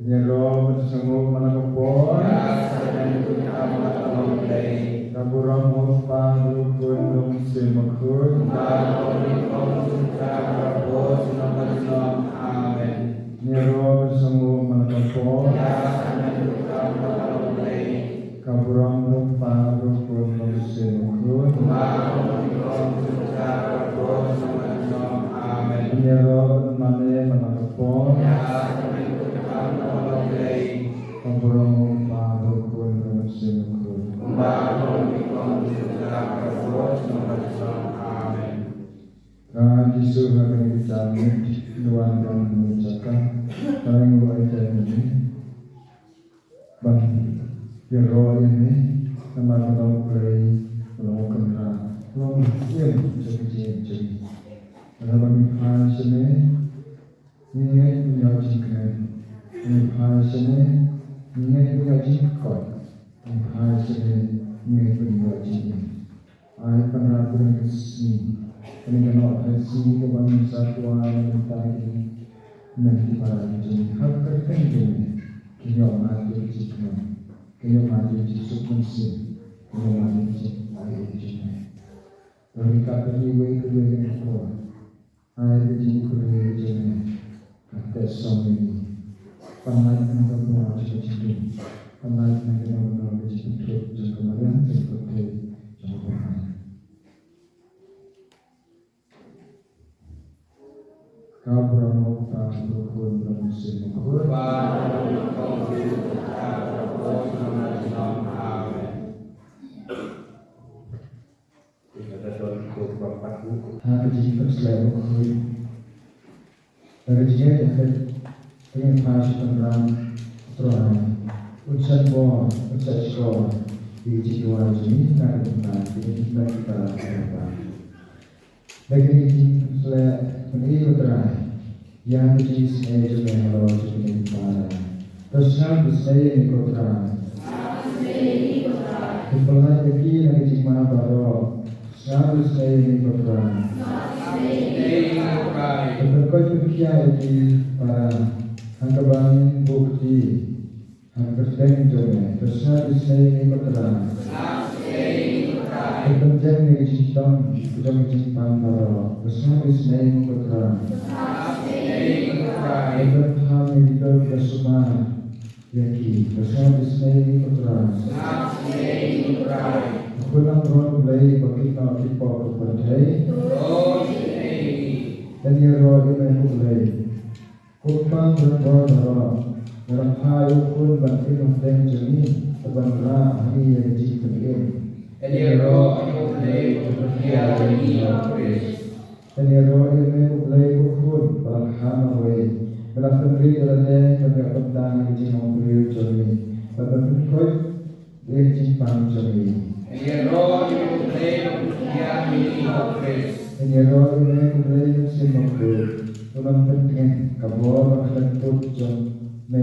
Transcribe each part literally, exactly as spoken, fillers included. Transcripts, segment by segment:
Ïaroh ban sngewbha man la ka por. Ka burom u Kpa, u Khun, u Mynsiem Bakhuid. Amen. Ïaroh ban sngewbha man la ka por. Ka burom u Kpa, u Khun, u Mynsiem Bakhuid. Amen. Ïaroh ban mane man la ka por. Ka burom u Kpa, u Khun, u Mynsiem Bakhuid. Amen. Ka Jisu ha kane ka janmiet, u wan ban ïa ka jaka, ka ïeng u ai jingmane ban ïaroh ïa ngi, namar ka long U Blei, ka long u Kynrad, ka long u Syiem jong ka jingim jong ngi. Haba ngi phai shane, ngi ngeit ban ïoh jingkmen. Ngi phai shane, ngi ngeit ban ïoh jingkoit. Ngi phai shane, ngi ngeit ban ïoh jingim. Ai Kynrad, kane ka sngi, kane ka nongsynshar kaba ngin sa kwah ïa ngi, mynta ki para ki jong ngi, ha ka kyrteng jong me, kin ïoh mad ïa ka jingkmen, kin ïoh mad ïa ka jingsuk mynsiem, kin ïoh mad ïa ka jingai jong me. Bad ryngkat bad iwei pa iwei ruh, ai ka jingkhublei jong me, ka teh song ïa ngi. Pynlait na ka bor jong ka jingdum, pynlait na ka bor jong ka jingpynthut jong ka mariang jong ka pyrthei jong ka pyrthei. Ka burom u Kpa, u Khun, u Mynsiem Bakhuid. Amen. Ha ka jingpynsleh bakhuid, ha ka jingngeit bakhuid, ngin phai sha u Trai. Un shah bor, un shah shkor ïa ka jingduwai jong ngi na ka bynta jong ngi, na ka bynta jong ngi. Da kane ka jingpynsleh, pyni ko Trai ïa ka jingisynei jong me halor jong kane ka para. To sngap isynei ïa ngi ko Trai. Pynlait ïa ki na ka jingma baroh. Sngap isynei ïa ngi ko Trai. Pynkoit pynkhiah ïa ki para, haba ngin buh kti ha ka kyrteng jong me. To sngap isynei ïa ngi ko Trai. Pynjah ïa ka jingshitom ka jong ka jingpang baroh. Ka sngap isynei mo ko Trai. Pynjah ïa ki doh ki sumar ïa ki. Ka sngap isynei mo ko Trai. Khun langbrot Blei ba kit noh ki pop ka pyrthei. Yn ïaroh ïa me ko Blei. Ko Kpa ba don bor baroh, me la phah ïa u Khun ban im hapdeng jong ngi, bad ban rah ha ngi ïa ka jingpynim. Yn ïaroh ïa u Blei uba pynkhia ïa ngi ha u Khrist. Yn ïaroh ïa me ko Blei ko Khun ba la kha marwei, me la pynrit ïa lade ban ïoh bynta ha ka jinglong briew jong ngi, bad ban pynkoit ïa ka jingpang jong ngi. Yn ïaroh ïa u Blei uba pynkhia ïa ngi ha u Khrist. Yn ïaroh ïa me ko Blei Mynsiem Bakhuid, u nongpyntngen, ka bor bad ka lyngkut jong me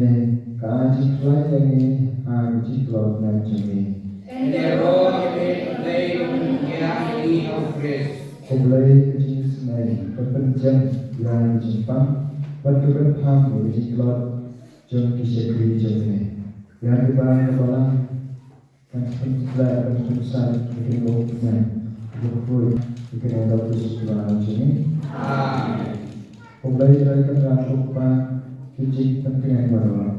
ka ai jingkhlaiñ ïa ngi ha ka jingtlot met jong ngi. Yn ïaroh ïa me ko Blei uba pynkhia ïa ngi ha u Khrist. Ko Blei ka jingisynei, ka pynjem ïa ka jingpang bad ka pynpham ïa ka jingtlot jong ki shakri jong me. Ïa kiba na balang kan pynsleh, kan pynsan ïa kane ka umphniang, ïa ka khuid, ïa kane ka dap khuid sha kiba na jong ngi. Amen. Ko Blei Trai Kynrad ko Kpa ki jingpyntngen baroh,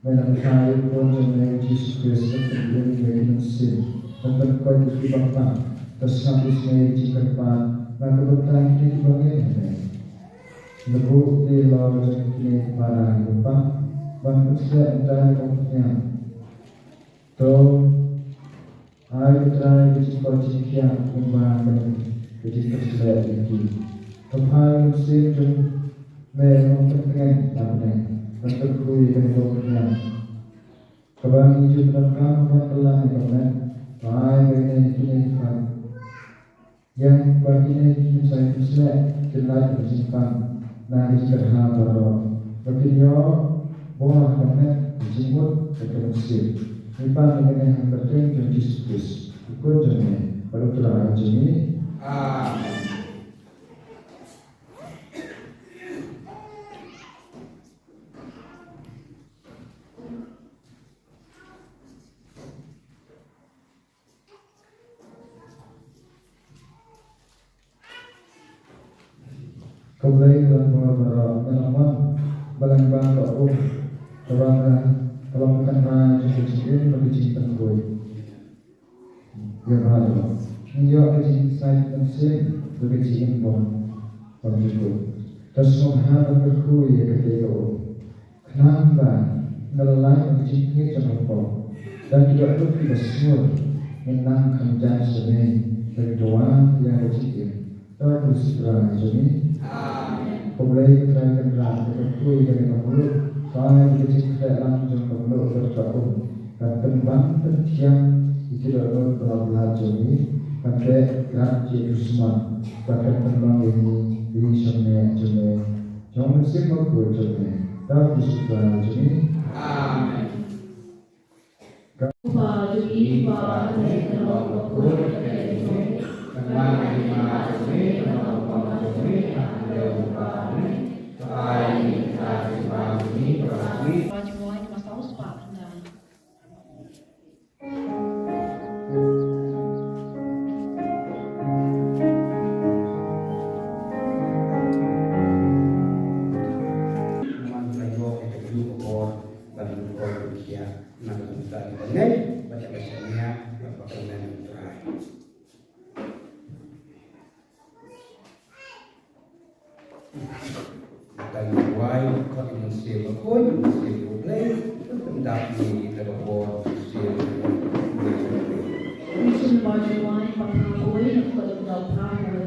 me la phah ïa u Khun jong me u Jisu Khrist ban pynïeng ïa ki mynsiem, ban pynkoit ïa kiba pang. Ka sngap isynei ka jingkyrpad na ka bynta kine kiba ngeit ha me. Labuh te lor jong kine ki para kiba pang ban pynsleh mynta ïa ka umphniang. To ai ko Trai ka jingkoit jingkhiah kumba kane ka jingpynsleh ïa ki. To phah ïa u Mynsiem jong me u nongpyntngen na bneng ban pynkhru ïa kane ka umphniang kaba ngi ju pyndonkam ban pynlang ïa ka met. To ai ba ïa kine ki para Ïa ba kine ki khun sa pynsleh kin lait ka jingpang na ka jingkyrhai baroh, ba kin ïoh bor ha ka met, ka jingmut bad ka mynsiem. Ngi pan ïa kane ha ka kyrteng jong Jisu Khrist, u Khun jong me bad u Trai jong ngi. Amen. Ko Blei ka long bor baroh, me long wan ba lang ba ka um, ka long ka, ka long ka tynrai jong ka jingim bad ka jingpynkhuid. Ïa baroh ngi ïoh ka jingsait mynsiem bad ka jingim bymjukut. To sngewbha ban kyrkhu ïa kata ka um. Khnang ba nga la lait na ka jingkit jong ka pop, da ki dohnud kiba sngur ngin nang kham jaiñ sha me, da ki dawa ïa ka jingim. Da ka kyrteng jong ngi. Amen. Ko Blei ka Trai Kynrad, ka kyrkhu ïa kane ka mluh, ba ïa ka jingkhleh lang jong ka mluh bad ka um kan pynban pynthiang ïa ki dohnud ba la blad jong ngi, kan beh grad jingïathuhsymach, bad kan pynlong ïa ngi ki shemphang jong me. Jong u Mynsiem Bakhuid jong me, da u Khrist u Trai jong ngi. Amen. Kpa jong ngi ba ha bneng, ka long bakhuid ïa ka kyrteng jong me. Kan wan ka hima jong me, kan long ka mon jong me, ha kaba kyrduh ha bneng. Ai ïa ngi mynta ka jingpang jong ngi kaba sniew. Ba jingwan ba saw spah khyndai. Wan la ïoh ïa ka juh ka bor ban pynkoit pynkhia na ka bynta kiba ngeit bad kiba shaniah bad ba kyrmen U Trai. Tang wai, khot ïa u Mynsiem Bakhuid, ïa u Mynsiem U Blei, ban pyndap ïa ngi da ka bor u Mynsiem Bakhuid. Mynsiem Bakhuid, ba ka bor u Blei, ban pyndap ïa ngi.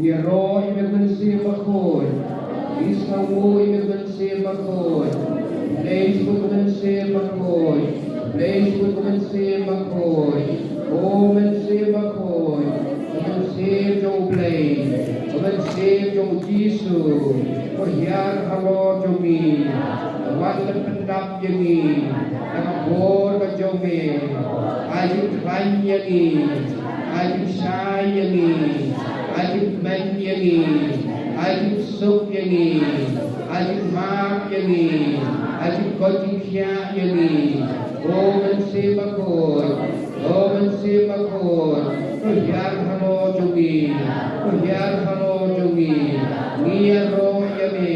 Ïaroh ïa me Mynsiem Bakhuid. Ïasngewbha ïa me Mynsiem Bakhuid. Blei Jibun Mynsiem Bakhuid. Blei Jibun Mynsiem Bakhuid. O Mynsiem Bakhuid. O Mynsiem jong U Blei. O Mynsiem jong U Jisu. Ko hiar halor jong ngi. Wat leit pyndap ïa ngi. Da ka bor ka jong me. Ai jingkhlaiñ ïa ngi. Ai jingshai ïa ngi. Ai jingkmen ïa ngi. Ai jingsuk ïa ngi. Ai jingmap ïa ngi. Ai jingkoit jingkhiah ïa ngi. O Mynsiem Bakhuid. O Mynsiem Bakhuid. To hiar halor jong ngi. To hiar halor jong ngi. Ngi ïaroh ïa me.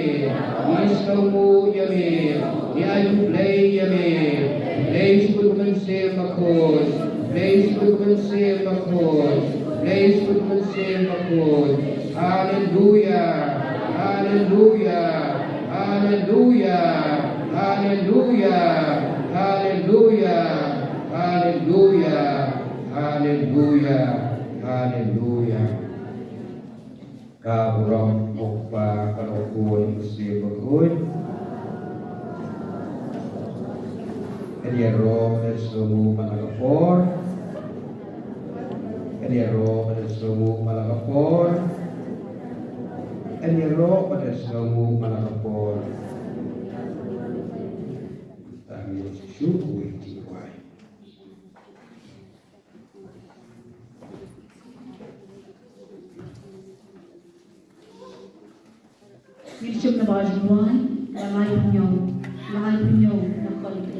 Ngi sngewbha ïa me. Ngi ai khublei ïa me. Blei Jibun Mynsiem Bakhuid. Blei Jibun Mynsiem Bakhuid. Blei Jibun Mynsiem Bakhuid. Haleluya. Haleluya. Haleluya. Haleluya. Haleluya. Haleluya. Haleluya. Haleluya. Ka burom U Kpa, ka Khun, Mynsiem Bakhuid. Ïaroh bad ïasngewnguh man la ka por. Ïaroh bad ïasngewnguh man la ka por. Ïaroh bad ïasngewnguh man la ka por. Tang ïa u Jisu uwei te uwei. Ngin shim na page hynriew, la laiphew hynñiew, la laiphew hynñiew na ka Korinth.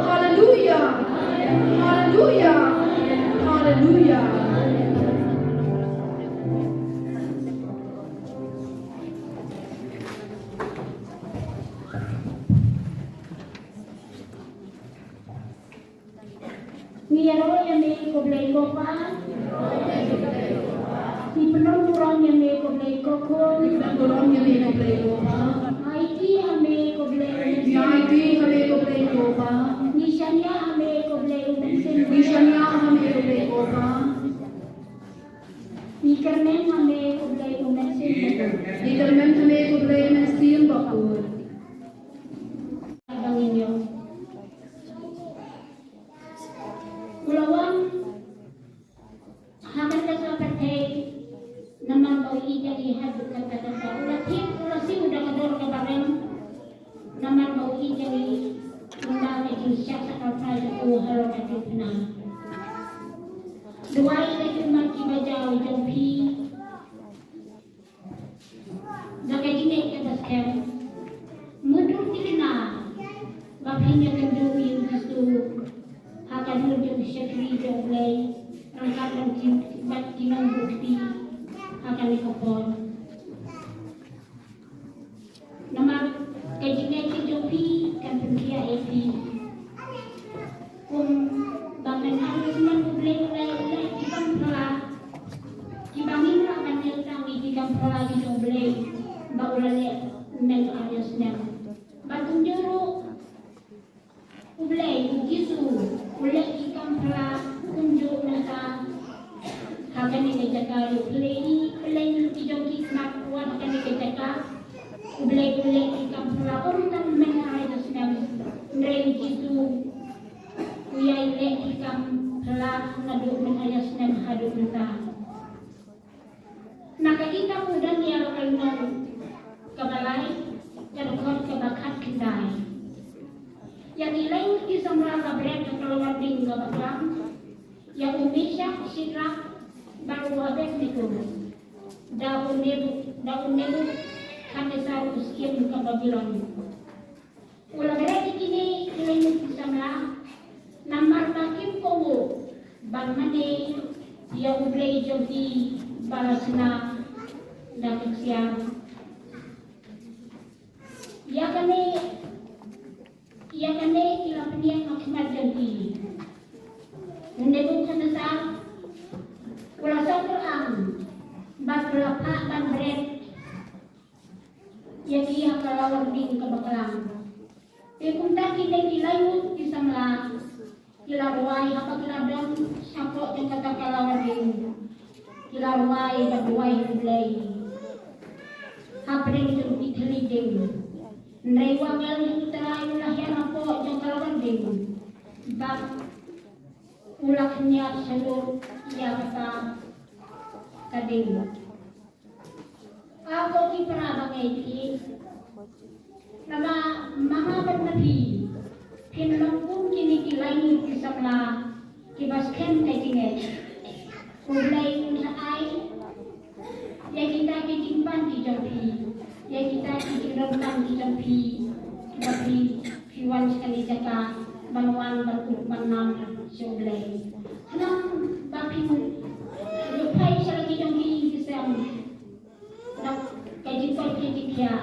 Hallelujah. Hallelujah. Hallelujah. Ngi ïaroh ïa me ko Blei ko Pa. Ngi pynlong burom ïa me ko Blei ko Khun. Ngi pynlong burom ïa me ko Blei ko Pa. Ngi aiti ha me ko Blei. Ngi aiti ha me ko Blei ko Pa. Ngi shaniah ha me ko Blei u Mynsiem. Ngi shaniah ha me ko Blei ko Pa. Ngi kyrmen ha me ko Blei u Mynsiem. Ngi kyrmen ha me ko Blei u Mynsiem Bakhuid. Ba ngin ïoh. U la wan ha kane ka pyrthei namar ba u ïeit ïa ngi haduh katta katta. U la thied, u la siew da ka dor kaba rem namar ba u ïeit ïa ngi. Namar ka jingshah sacrifice jong u halor ka jingpynah. Duwai ïa ki ummat kiba jaw jong phi. Da ka jingngeit kaba skhem, mutdur thikna ba phin ïakynduh ïa u Jisu ha ka dur jong u shakri jong U Blei ryngkat bad ki, bad ki nongbuh kti ha kane ka por. Namar ka jingngeit ka jong phi kan pynkhiah ïa phi. Kumba men ha u snem U Blei u la leh ki kam phylla, kiba ngim lah ban leh tang ïa ki kam phylla ki jong U Blei ba u la leh men ha u snem. Bad kumjuh ruh U Blei, U Jisu, u leh ki kam phylla kumjuh mynta ha kane ka jaka ruh. Pynleit, pynleit ki jong ki khmat, wat Ba um tang mynta ïa snem, hynrei u Jisu u ïai leh ki kam phylla naduh mynta ïa snem haduh mynta. Na ka kitab u Daniel ka lynnong kaba lai, ka dkhot kaba khatkhyndai. Ïa ki laingut ki samla la bret ha ka lawar ding kaba klang, ïa u Meshak, Shadrak bad u Abednego, da u Nebu-, da u Nebukadnesar u syiem ka Babilon. U la bret ïa kine ki laingut ki samla namar ba kim kohnguh ban mane ïa U Blei jong ki ba la shna da ka ksiar. Ïa kane, ïa kane ki la pynïeng ha khmat jong ki. U Nebukadnesar u la sngewthuh bad u la phah ban bret ïa ki ha ka lawar ding kaba klang. Te kumta kine ki laingut ki samla ki la rwai haba ki la don shapoh jong kata ka lawar ding. Ki la rwai bad duwai ha U Blei hapdeng jong ki thylliej ding. Hynrei u angel jong U Trai u la hiar hapoh jong ka lawar ding bad u la khynñiat shaduh ïa kata ka ding. A ko ki para bangeit, namar ma nga bad ma phi, phin long kum kine ki laingut ki samla kiba skhem ka jingngeit. U Blei un sa ai ïa kita ki jingpan ki jong phi, ïa kita ki jingdonkam ki jong phi, kiba phi, phi wan sha kane ka jaka ban wan ban kup ban nam sha U Blei. Khnang ba phin ïoh phai sha la ki jong ki ki sem. Ka jingkoit ka jingkhiah.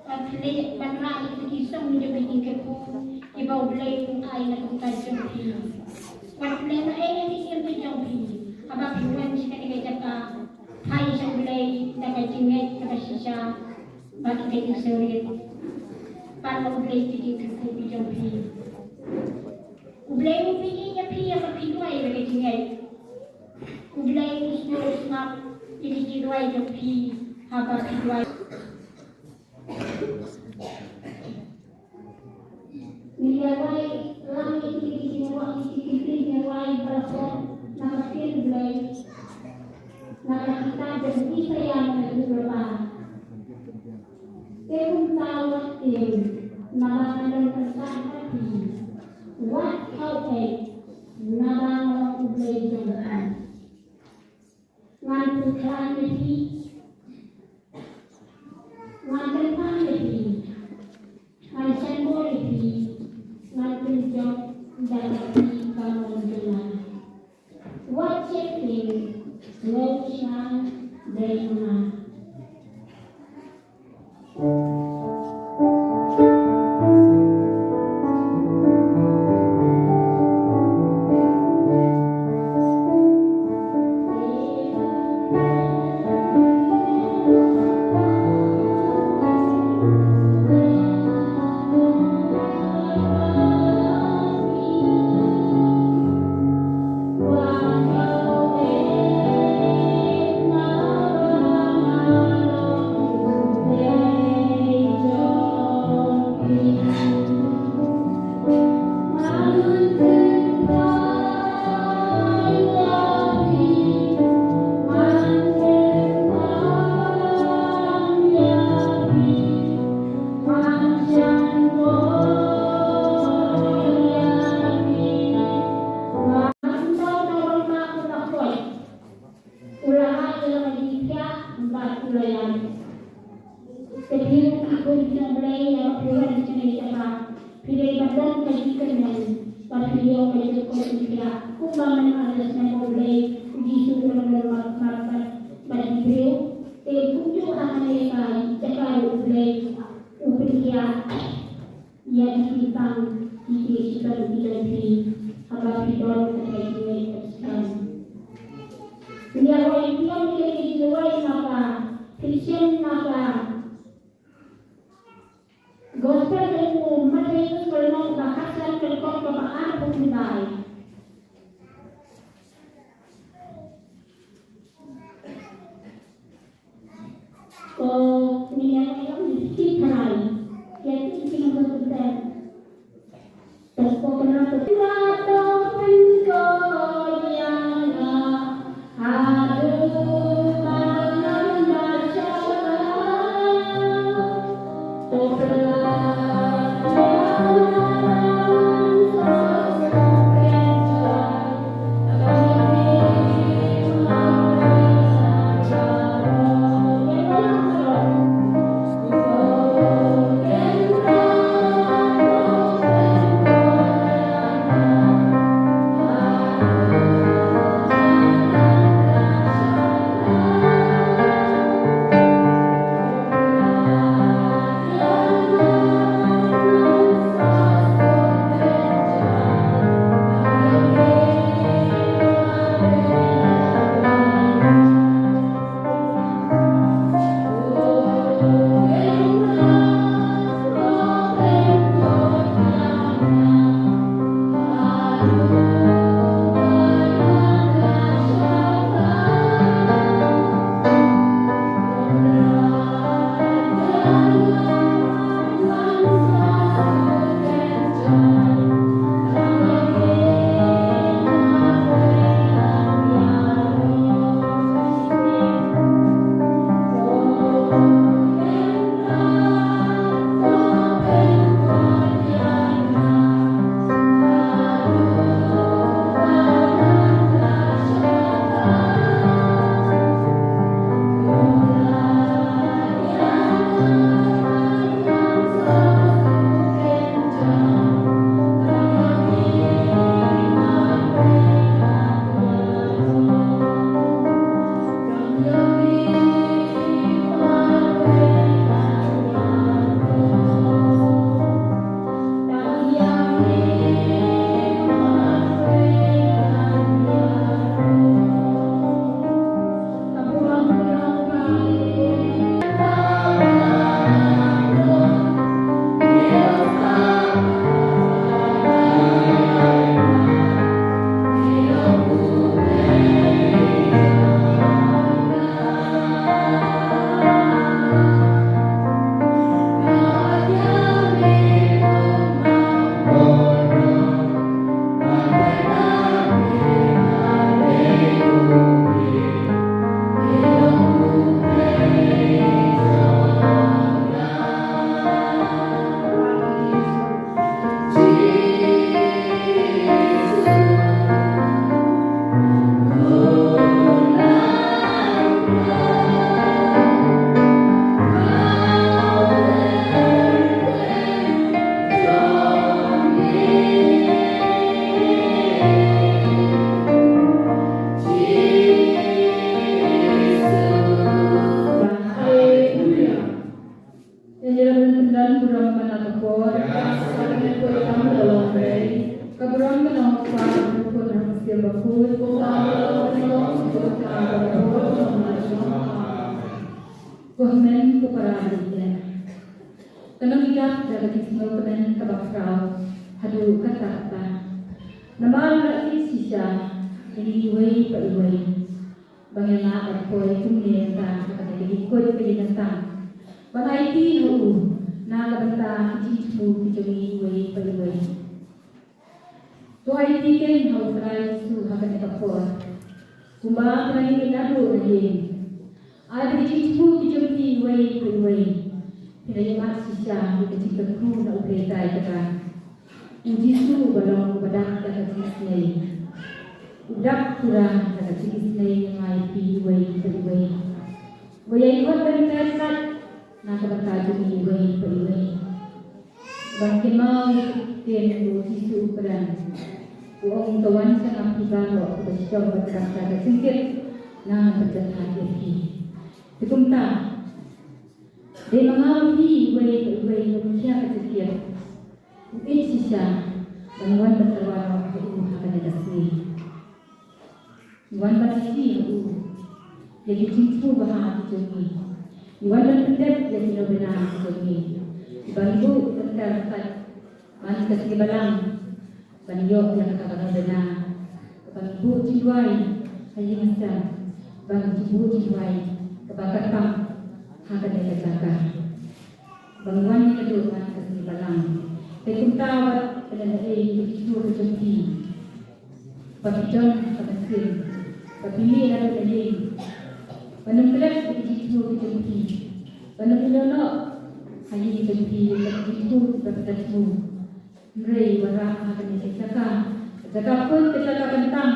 Ban pynleit ban rah ïa ki song jong ka jingkyrkhu kiba U Blei u ai na ka bynta jong phi. Wat leh noh ei ei ki siem ka jong phi. Haba phi wan sha kane ka jaka, phai sha U Blei da ka jingngeit kaba shisha bad ka jingsngewrit. Pan na U Blei ki jingkyrkhu ki jong phi. U Blei u pyni ïa phi ïa ka phi duwai da ka jingngeit. U Blei u sngewsngap ïa ki jingduwai jong phi haba phi duwai. Ngi ïa duwai lang ïa ki jingduwai, ïa ki jingduwai ba la poi na ka ktien U Blei, na ka kitab jong u Isaïah na ka lynnong ba. Te kumta wat tieng, naba nga don ryngkat bad phi. Wat khaw ei, naba nga long U Blei jong phi. Ngan pynkhlaiñ ïa phi. Ngan kyrpad ïa phi. Ngan sngewbha ïa phi. Ngan pynjop da ka phi ka mon jong nga. Wat sheptieng, ngeit sha dei ma nga. U la ai ïa la ka jingthiah bad u la ïaid. Te phi ruh ki khun ki jong U Blei, ïa phi ruh ki jong U Blei, phi dei ban don ka jingkyrmen bad phi ïoh ka jingkyrmen, kumba mynta ha snem U Blei, U Jisu u la don bad, bad, bad, bad ki briew. Te kumjuh ha kane ka jaka U Blei u pynthiah ïa ki jingpang, ki jingshitom ki jong phi, haba phi don ka jingngeit ka jingkyrmen. Ngi ïa roi biang ïa ki jingrwai na ka, phin shem na ka Gospel jong u Mathaios ka lynnong ba khatsan, ka dkhot kaba arphew khyndai. Ko ngin ïa ïa ïa ki tharai. Haleluya. Ïa ngi la pyndonkam burom ban ïa ka por. Ïa, sa ka por tam ka long rei. Ka burom ka long ka por ha ka Mynsiem Bakhuid. Ko Hynmen ko para bangeit. Ka nongïalam da ka jingsngew kmen kaba khraw haduh katta katta. Namar la ïeit shisha ïa ngi iwei pa iwei. Ba ngin lah ban poi kumne mynta ha kane ka jingkhuid ka jingïatang ban aiti ha u na ka bynta ki jingthmu ki jong ngi iwei pa iwei. To aiti kein ha U Trai Jisu ha kane ka por. Kumba phi la ïeit naduh na ïing, ai ba ki jingthmu ki jong phi iwei pa iwei phin ïohmad shisha ïa ka jingkyrkhu na U Blei Trai kata. U Jisu uba long uba dap da ka jingisynei. U dap pura da ka jingisynei ïa ngi phi iwei pa iwei. Ba ïai khot lynter sat na ka bynta jong ngi iwei pa iwei. Ban kynmaw ïa ka ktien U Jisu u kren. U ong, to wan sha nga phi baroh kiba shitom bad kiba shah ka jingkit, ngan pynjah ïa phi. Te kumta, dei ma nga phi iwei pa iwei ngin khia ka jingkit. U ïeit shisha ban wan ban tyrwa noh ha u ha kane ka sngi. Ngi wan ban aiti ha u ïa ki jingthmu ba ha ki jong ngi. Ngi wan ban pyndep ïa ki nongïalam ki jong ngi. Ban buh ban kar kat man ka sngi balang ban ïoh ïa kata ka nongïalam. Ban buh jingduwai ha ïing ha sem. Ban buh jingduwai kaba kyrpang ha kane ka jaka. Ban wan ïa ka dohnud ka sngi balang. Te kumta wat pynlehnohei ïa ka jingthmu ka jong phi. Ba phi don ha ka mynsiem. Ba phi mih naduh na ïing. Ban ym klet ïa ka jingthmu ka jong phi. Ban ym ïehnoh ha ïing jong phi ïa ka jingthmu ba phi la thmu. Hynrei wanrah ha kane ka jaka, ka jaka khuid, ka jaka kyntang,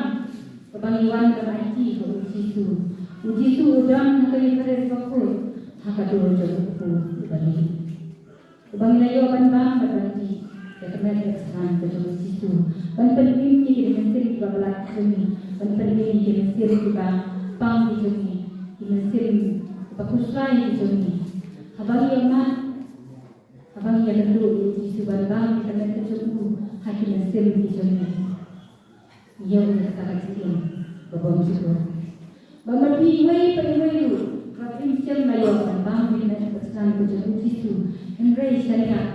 kaba ngi wan ban aiti ha U Jisu. U Jisu u don ha ka Eukharist bakhuid, ha ka dur jong U Kpu uba ïeit. Uba ngi la ïoh ban bam bad ban dih ïa ka met ka kyrdan ka jong U Jisu. Ban pynim ïa ki mynsiem kiba blah ki jong ngi, ban pynim ïa ki mynsiem kiba pang ki jong ngi, ki mynsiem kiba khuslai ki jong ngi. Haba ngi ïa mad Haba ngi ïakynduh ïa U Jisu ban bam ïa ka met ka jong u ha ki mynsiem ki jong ngi. Ïoh ïa kata ka jingim ba bymjukut. Ba ma phi iwei pa iwei ruh ba phim shym la ïoh ban bam ïa ka met ka jong U Jisu, hynrei shaniah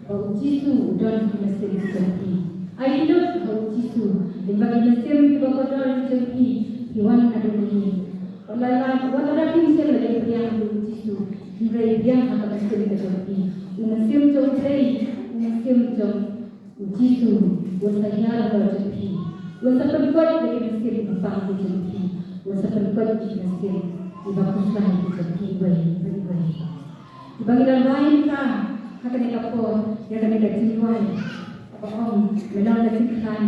ba U Jisu u don ha ki mynsiem ki jong phi. Ai lut ha U Jisu, lyngba ki mynsiem kiba kordor ki jong phi, phi wan naduh mynne. Wat la, wat la phim shym la ïoh pdiang ïa U Jisu, hynrei pdiang ha ka mynsiem ka jong phi. U Mynsiem jong U Blei, U Mynsiem jong U Jisu, un sa hiar halor jong phi. Un sa pynkut ïa ki mynsiem kiba pang ki jong phi. Un sa pynkut ïa ki mynsiem kiba khuslai ki jong phi iwei pa iwei. Kiba ngi la duwai mynta ha kane ka por ïa kane ka jingduwai kaba ong, me long ka jingkhlaiñ.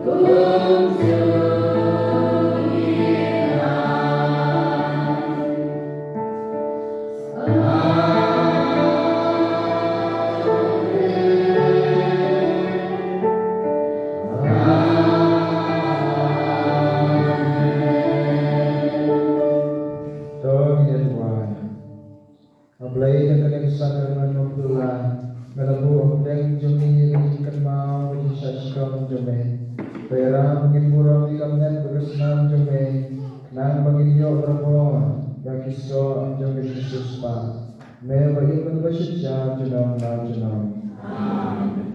To ngin ïa duwai. A Blei, da kane ka sakramen Mawkydwalla, me la buh ha pdeng jong ngi ïa ka jingkynmaw ka jingshah shitom jong me. Pynban ngin burom ïa ka met bad ka snam jong me, khnang ba ngin ïoh ban bor ïa ki soh jong ka jingsiewspah. Me ba ïeit bad ba shyrkhei junom la junom. Amen.